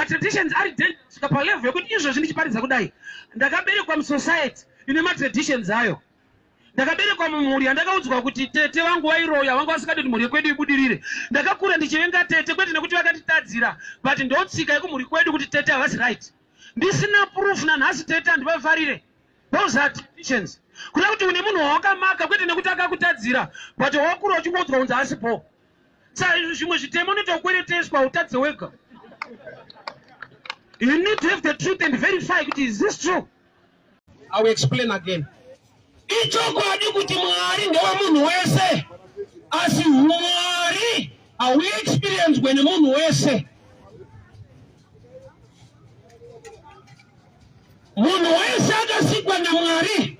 Matraditions ari dangerous kusvika palevel yekuti izvozvi ndichiparidza kudai, ndakaberekwa musociety ine matraditions ayo. Ndakaberekwa mumhuri yandakaudzwa kuti tete vangu vairoya, vanga vasingadi kuti mhuri yekwedu ibudirire. Ndakakura ndichivenga tete, kwete nekuti vakatitadzira, but ndotsika yekumhuri kwedu kuti tete havasi right. Ndisina proof nanhasi tete handivafarire. Those are traditions. Kuda kuti une munhu wawakamaka kwete nekuti akakutadzira, but wakura uchingoudzwa kunzi haasi bho. Saka zvimwe zvitemo unoita kukwereteswa, utadze wega. You need to have the truth and verify kuti is this true. I will explain again. Ichokwadi kuti Mwari ndewemunhu wese, asi humwari hauexperiencwe nemunhu wese. Munhu wese akasikwa naMwari,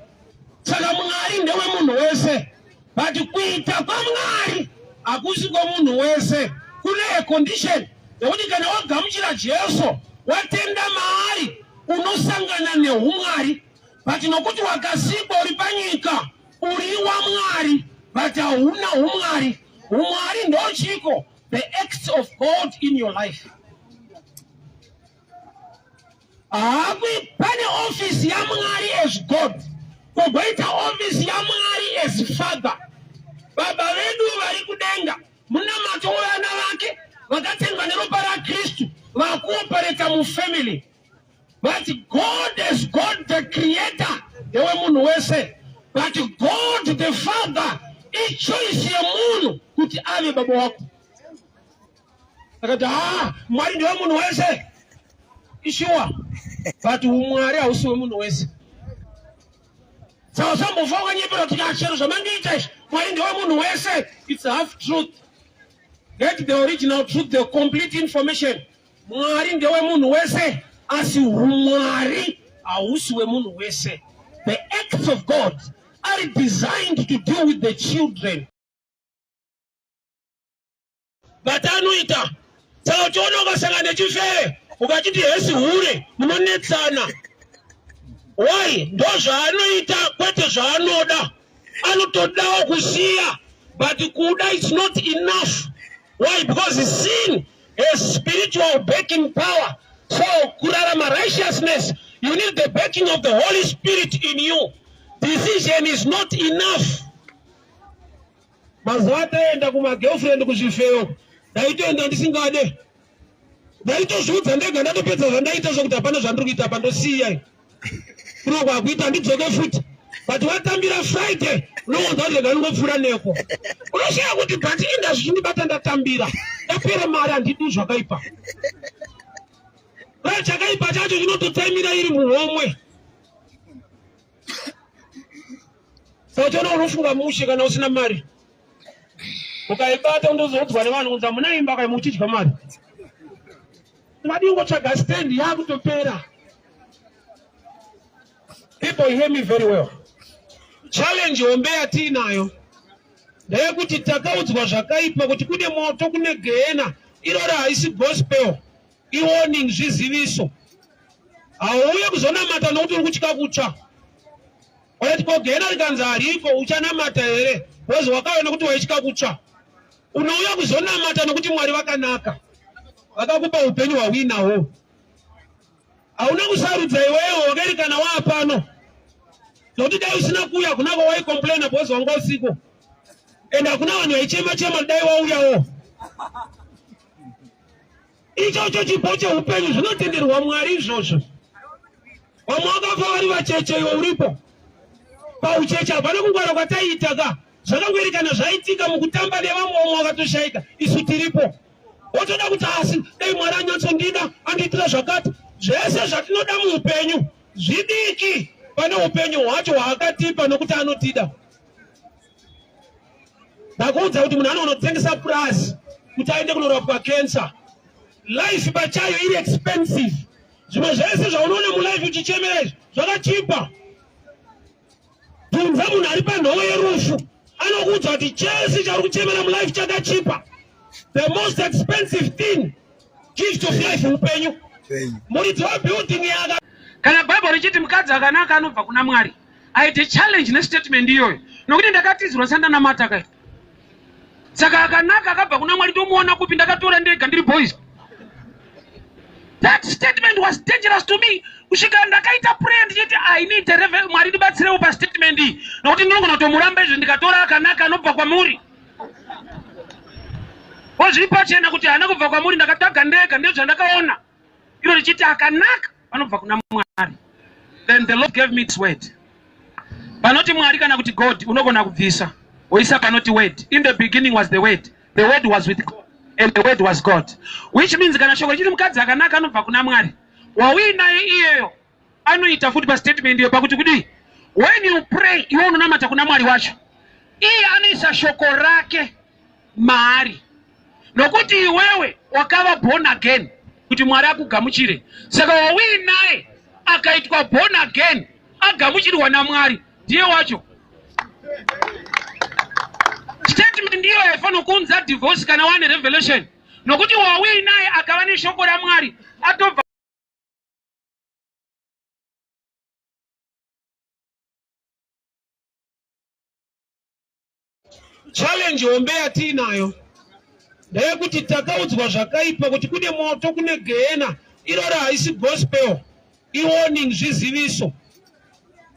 saka Mwari ndewemunhu wese, but kuita kwaMwari hakusi kwomunhu wese. Kune a condition yekuti kana wagamuchira Jesu, watenda maari, unosangana nehumwari, but nokuti wakasikwa uri panyika uri waMwari, but hauna humwari. Humwari ndochiko? The acts of God in your life. Haakwi pane ofisi yaMwari as God, kogoita ofisi yaMwari as Father. Baba vedu vari kudenga, munamato wevana vake vakatengwa neropa raKristu vakuopereta mufamily. But God as God the creator ndewemunhu wese, but God the Father ichoice yemunhu kuti ave baba wako. Akati ha, Mwari ndewe munhu wese, ishuwa, but umwari hausi wemunhu wese. Saka usambofa wakanyepera kuti chero zvamandiita izvi, Mwari ndewe munhu wese. It's half truth. Get the original truth, the complete information. Mwari ndewe munhu wese, asi umwari hausi wemunhu wese. The acts of God are designed to deal with the children. But anoita saka uchiona ukasangana nechifere ukachiti hesi hure, munonetsana. Why? Ndo zvaanoita, kwete zvaanoda. Anotodawo kusiya, but kuda is not enough. Why? Because sin has spiritual backing power. So kurarama righteousness, you need the backing of the Holy Spirit in you. Decision is not enough. Mazuva ataenda kumagirlfriend kuzvifeyo, ndaitoenda ndisingade, ndaitozviudza ndega ndatopedza zvandaita zvokuti hapana zvandiri kuita pandosiya kuno kwakuita ndidzoke futi. But watambira Friday, unowanza kuti rega ndingopfuura neko, unoshaya kuti but inda zvichindibata, ndatambira, ndapera mari, handidi zvakaipa. Chakaipa chacho chinototsamira iri muhomwe. Saka uchiona unofunga mushe kana usina mari, ukaibata undozoudzwa nevanhu kunzi hamuna imba, kai muchidya mari. Vadii ngotsvaga stand yakutopera. People, hear me very well. Challenge hombe yatiinayo ndeyekuti takaudzwa zvakaipa kuti kune moto, kune gehena. Iroro haisi gospel, iwarning, zviziviso. Hauuye kuzonamata nokuti uri kutya kutsva. Waiti ko gehena rikanzi hariko, uchanamata here? Because wakauya nekuti waitya kutsva. Unouya kuzonamata nokuti Mwari vakanaka, vakakupa upenyu hwauinahwo. Hauna kusarudza iwewe, wakeri kana waapano, nokuti dai usina kuuya kunako waicomplaina because wanga usiko, and hakuna vanhu vaichema chema dai wauyawo. Ichocho chipo cheupenyu, zvinotenderwa Mwari izvozvo. Vamwe vakafa vari vacheche, iwe uripo paucheche. Hapana kungwara kwataiita ka, zvakangoerekana zvaitika mukutamba nevamwe, vamwe vakatoshaika, isu tiripo. Wotoda kuti asi dai Mwari anyatsondida, andiitira zvakati. Zvese zvatinoda muupenyu zvidiki pane upenyu hwacho hwaakatipa nokuti anotida. Ndakuudza kuti munhu anonotengesa purazi kuti aende kunorapwa cancer. Life pachayo iri expensive. Zvimwe zvese zvaunoona mulife uchichemera izvi zvakachipa. Bvunza munhu ari panhovo yerufu, anokuudza kuti chese chauri kuchemera mulife chakachipa. The most expensive thing, gift of life, upenyu. Muridzi webuilding yaka Kana Bhaibheri richiti mukadzi akanaka anobva kuna Mwari, aite challenge nestatement iyoyo, nokuti ndakatizirwa sandanamata kai. Saka akanaka akabva kuna Mwari ndomuona kupi? Ndakatora ndega ndiri boys. That statement was dangerous to me kusvika ndakaita prayer ndichiti I need a revel Mwari ndibatsirewo pastatement iyi nokuti ndinogona kutomuramba izvi ndikatora akanaka anobva kwamuri. Ko zviri pachena kuti haana kubva kwamuri ndakatsvaga ndega ndezvandakaona iro richiti akanaka anobva kuna Mwari. Then the Lord gave me this word. Panoti Mwari kana kuti God unogona kubvisa woisa panoti word. In the beginning was the word. The word was with God and the word was God. Which means kana shoko richiri mukadzi akanaka anobva kuna Mwari. Wauinaye iyeyo anoita futi pastatement iyo pakuti kudii? When you pray iwe unonamata kuna Mwari wacho. Iye anoisa shoko rake maari. Nokuti iwewe wakava born again kuti Mwari akugamuchire. Saka wauinaye akaitwa born again agamuchirwa naMwari ndiye wacho. Statement ndiyo yaifanira kuunza divorce kana wane revelation nokuti wauinaye akava neshoko raMwari atobva Challenge hombe yatiinayo ndeyekuti takaudzwa zvakaipa kuti kune moto kune gehena. Iroro haisi gospel, iwarning, zviziviso.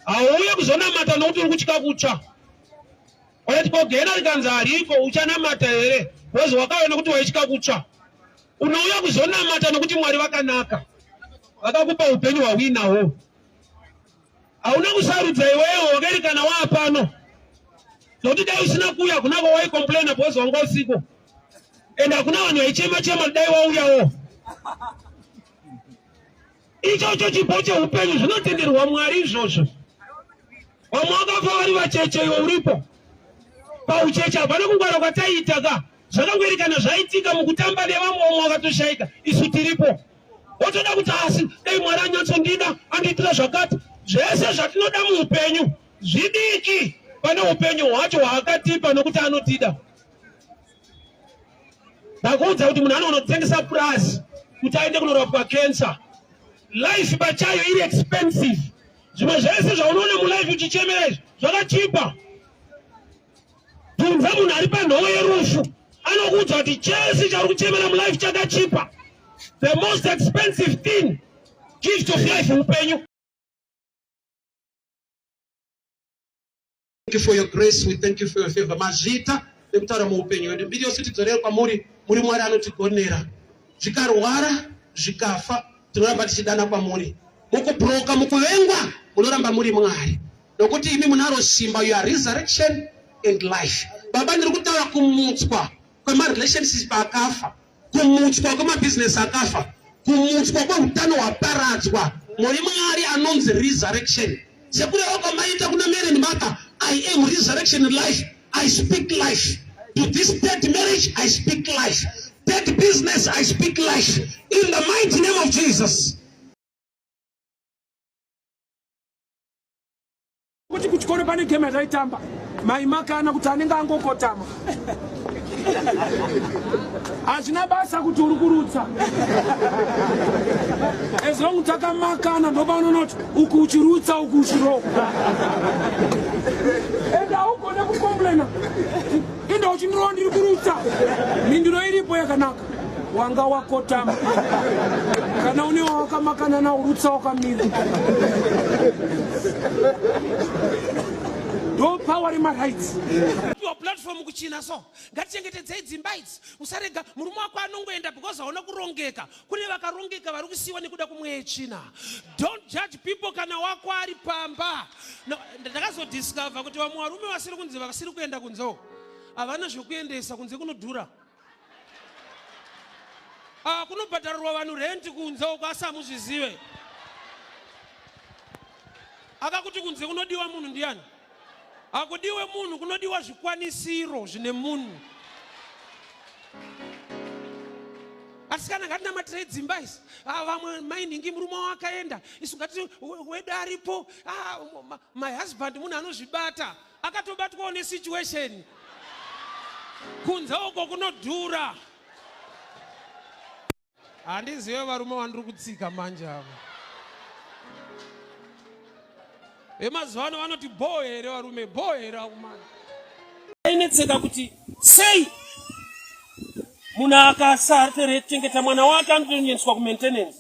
Hauuye kuzonamata nokuti uri kutya kutsva. Waiti ko gehena rikanzi hariko uchanamata here? Because wakauya nokuti waitya kutsva. Unouya kuzonamata nokuti Mwari vakanaka, vakakupa upenyu hwauinahwo. Hauna kusarudza iwewe wakaerekana waapano. Nokuti dai usina kuuya hakuna kwawaicomplaina because wanga usiko. And hakuna vanhu vaichema chema dai wauyawo. Ichocho chipo cheupenyu zvinotenderwa Mwari izvozvo. Vamwe vakafa vari vacheche iwe uripo. Paucheche hapana kungwara kwataiita ka. Zvakangoerekana zvaitika mukutamba nevamwe vamwe vakatoshaika isu tiripo. Wotoda kuti asi dai Mwari anyatsondida andiitira zvakati. Zvese zvatinoda muupenyu zvidiki pane upenyu hwacho hwaakatipa nokuti anotida. Ndakuudza kuti munhu anoona kutengesa purazi kuti aende kunorapwa cancer. Life pachayo iri expensive. Zvimwe zvese zvaunoona mulife uchichemera izvi zvakachipa. Bvunza munhu ari panhovo yerufu anokuudza kuti chese chauri kuchemera mulife chakachipa. The most expensive thing, gift of life, upenyu. Thank you for your grace. We thank you for your favor. Mazvita nekutaura muupenyu hwedu. Mbiri yose tidzorere kwamuri, muri Mwari anotigonera. Zvikarwara, zvikafa, tinoramba tichidana kwamuri. Mukubroka, mukuvengwa, munoramba muri Mwari. Nokuti imi munaro simba, you are resurrection and life. Baba, ndiri kutaura kumutswa kwemarelationship akafa, kumutswa kwemabhizinesi akafa, kumutswa kweutano hwaparadzwa. Muri Mwari anonzi resurrection. Sekureva kwamaita kuna Mary and Martha, I am resurrection and life. I speak life. To this dead marriage, I speak life. Dead business, I speak life. In the mighty name of Jesus. Kuti kuchikoro pane game yataitamba maimakana kuti anenge angokotama hazvina basa kuti uri kurutsa as long takamakana ndopaunonoti uku uchirutsa uku uchirohwa and haugone kucomplaina inda uchindirowa ndiri kurutsa mhinduro iripo yakanaka wanga wakotama kana une wawakamakana nawo rutsa wakamira ndo power remarights Piwa platform kuchina so ngatichengetedzei dzimba idzi usarega murume wako anongoenda because hauna kurongeka kune vakarongeka vari kusiyiwa nekuda kumweya yetsvina don't judge people kana wako ari pamba no, ndakazodiscover kuti vamwe varume vasiri kunzi vasiri kuenda kunze uko havana zvekuendesa kunze kunodhura ah, kunobhadharirwa vanhu renti kunze uko asi hamuzvizive akakuti kunze kunodiwa munhu ndiyani hakudiwe munhu kunodiwa zvikwanisiro zvine munhu asikana ngatinamatirei dzimba izi ah, vamwe mainhingi murume wakaenda isu ngati wedu aripo ah, my husband munhu anozvibata akatobatwawo nesituation kunze uko kunodhura handizive varume wandiri kutsika manje ava vemazuva ano vanoti bhoo here varume bhoo here akumana ainetseka kuti sei munhu akasachengeta mwana wake anotoendeswa kumaintenance.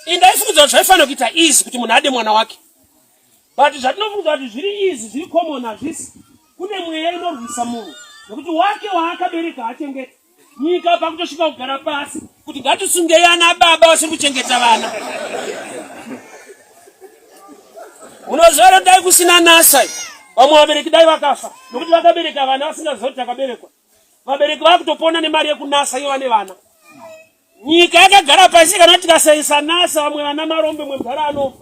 Indaifungidzira kuti zvaifanira kuita easy kuti munhu ade mwana wake, but zvatinofungidzira kuti zviri easy, zviri common, hazvisi. Kune mweya inorwisa munhu nekuti wake waakabereka achengeta. Nyika pakutosvika kugara pasi kuti ngatisungei ana baba vasiri kuchengeta vana. Unoziva here, dai kusina NASA, vamwe vabereki dai vakafa nokuti vakabereka vana vasingaziva kuti takaberekwa. Vabereki vakutopona nemari yekuNASA, iyo vane vana. Nyika yakagara pasi, kana tikasaisa NASA, vamwe vana marombe, mwe mugara anofa.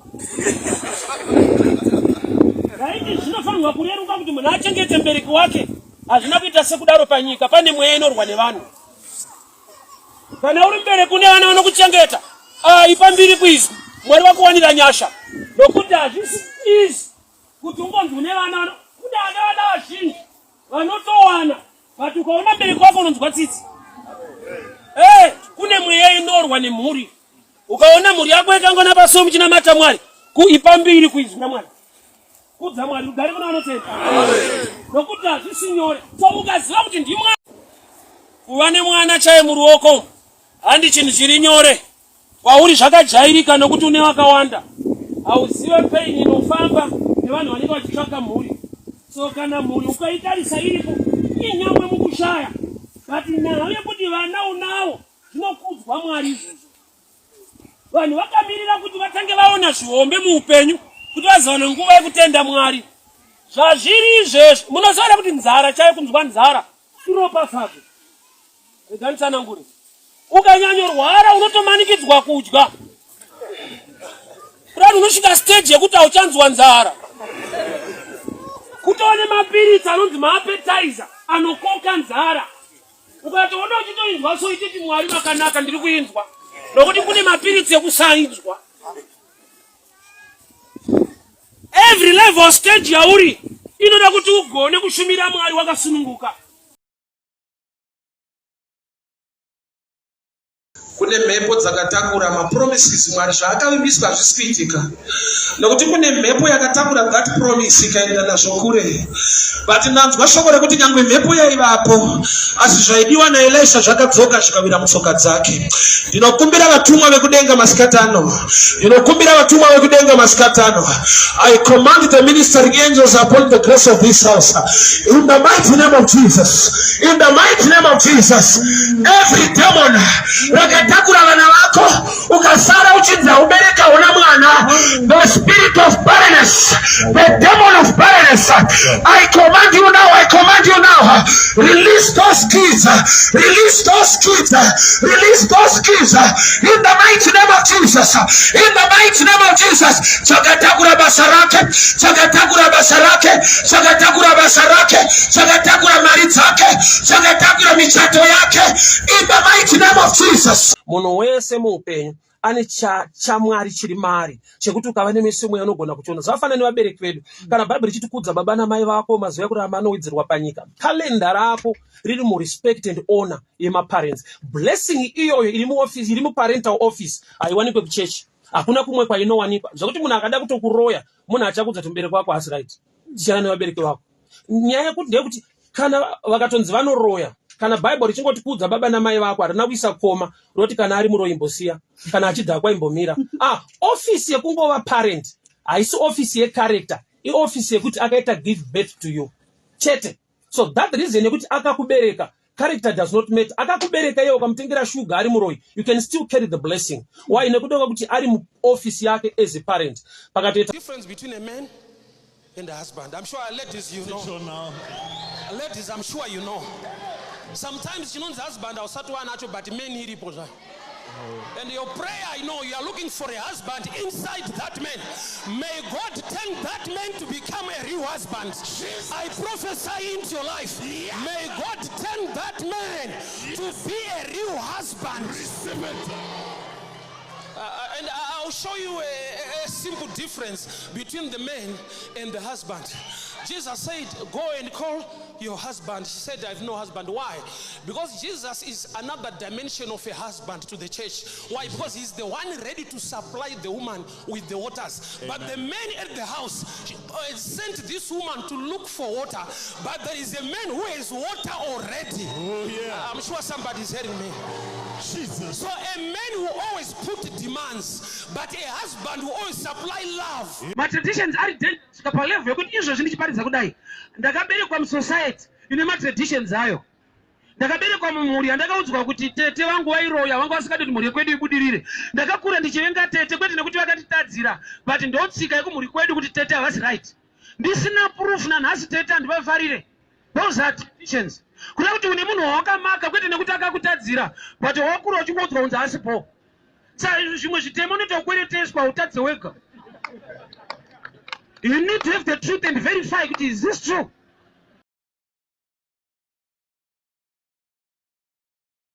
Raiti zvinofanirwa kureruka kuti munhu achengete mubereki wake. Hazvina kuita sekudaro. Panyika pane mweya inorwa nevanhu. Kana uri mubereki une vana vanokuchengeta, ah, ipa mbiri kuizwi Mwari vakuwanira nyasha, nokuti hazvisi easy kuti ungonzi une vana. Kune vana vana vazhinji vanotowana, but ukaona mubereki wako unonzwa tsitsi. Hey, kune mweya inorwa nemhuri. Ukaona mhuri yako yakangona paso muchinamata Mwari, kuipa mbiri kuizwi raMwari, kudza Mwari, rugare kuna vanotenda, nokuti hazvisi nyore. So ukaziva kuti ndimwari, kuva nemwana chaiye muruoko handi chinhu chiri nyore kwauri. Zvakajairika nokuti une vakawanda. Hauzive pain inofamba nevanhu vanenge vachitsvaka mhuri. So kana mhuri ukaitarisa iripo, inyamwe mukushaya, but nhau yekuti vana unawo, zvinokudzwa Mwari izvozvo. Vanhu vakamirira kuti vatange vaona zvihombe muupenyu kuti vazowana nguva yekutenda Mwari. Zvazviri izvezvi, munoziva kuti nzara chaiyo, kunzwa nzara iropafadzo. Rega nditsanangure. Ukanyanyorwara unotomanikidzwa kudya. Kudai unosvika stage yekuti hauchanzwa nzara, kutova nemapiritsi anonzi maappetizer anokoka nzara. Ukatoona uchitoinzwa, so ititi, "Mwari makanaka, ndiri kuinzwa," nokuti kune mapiritsi ekusainzwa. Every level, stage yauri inoda kuti ugone kushumira Mwari wakasununguka. Kune mhepo dzakatakura mapromises. Mwari zvaakavimbiswa hazvisi kuitika nokuti kune mhepo yakatakura that promise ikaenda nazvo kure. But ndanzwa shoko rekuti nyangwe mhepo yaivapo, asi zvaidiwa naElisha zvakadzoka zvikawira mutsoka dzake. Ndinokumbira vatumwa vekudenga masikati ano. Ndinokumbira vatumwa vekudenga masikati ano. I command the ministering angels upon the grace of this house in the mighty name of Jesus, in the mighty name of Jesus. Every demon rakatakura vana vako, ukasara uchinzi haubereka una mwana, the spirit of barrenness, the demon of barrenness, I command you now, I command you now, release those kids, release those kids, release those kids in the mighty name of Jesus, in the mighty name of Jesus. Chakatakura basa rake, chakatakura basa rake, chakatakura basa rake, chakatakura mari dzake, chakatakura michato yake, in the mighty name of Jesus. Munhu wese muupenyu ane chaMwari chiri mari chekuti ukava nemeso mweya unogona kuchiona. Zvakafanana nevabereki vedu. Kana Bhaibheri richiti kudza baba namai vako, mazuva ekurarama anowedzerwa panyika, kalenda rako riri murespect and honor yemaparents. Blessing iyoyo iri muoffice, iri muparental office, haiwanikwe kuchechi. Hakuna kumwe kwainowanikwa. Zvekuti munhu akada kutokuroya, munhu achakudza kuti mubereki wako haasi right, siyana nevabereki vako. Nyaya yekuti ndeyekuti kana vakatonzi vanoroya, kana Bhaibheri richingoti kudza baba namai vako, harina kuisa koma roti kana ari muroyi imbosiya, kana achidhakwa imbomira. Ah, ofisi yekungova parent haisi ofisi yecharacter. Iofisi yekuti akaita give birth to you chete. So that reason yekuti akakubereka, character does not matter. Akakubereka iye, ukamutengera shuga ari muroyi, you can still carry the blessing. Why? Nekuda kwekuti ari muofisi yake as a parent. Pakatoita difference between a man and a husband. I'm sure, ladies, you know. Sure now. Ladies, I'm sure you know. Sometimes chinonzi husband hausati wanacho, but man iripo zvayo. And your prayer, I know you are looking for a husband inside that man. May God turn that man to become a real husband. I prophesy into your life. May God turn that man to be a real husband. Receive it. And I'll show you a simple difference between the man and the husband. Jesus said, "Go and call your husband." She said, "I have no husband." Why? Because Jesus is another dimension of a husband to the church. Why? Because he's the one ready to supply the woman with the waters. But the man at the house sent this woman to look for water. But there is a man who has water already. Oh, yeah. I'm sure somebody is hearing me. Jesus. So a man will always put demands, but a husband will always supply love. Matraditions ari kusvika palevel yekuti izvozvi ndichiparidza kudai, ndakaberekwa musociety ine matraditions ayo. Ndakaberekwa mumhuri yandakaudzwa kuti tete vangu vairoya, vanga vasingadi kuti mhuri yekwedu ibudirire. Ndakakura ndichivenga tete, kwete nekuti vakatitadzira, but ndotsika yekumhuri kwedu kuti tete havasi right. Ndisina proof, nanhasi tete handivafarire. Those are traditions. Kuda kuti une munhu wawakamaka, kwete nekuti akakutadzira, but wakura uchingodzwa kunzi asipo. Sa zvimwe zvitemo unoita kukwereteswa, utadze wega. You need to have the truth and verify kuti, is this true?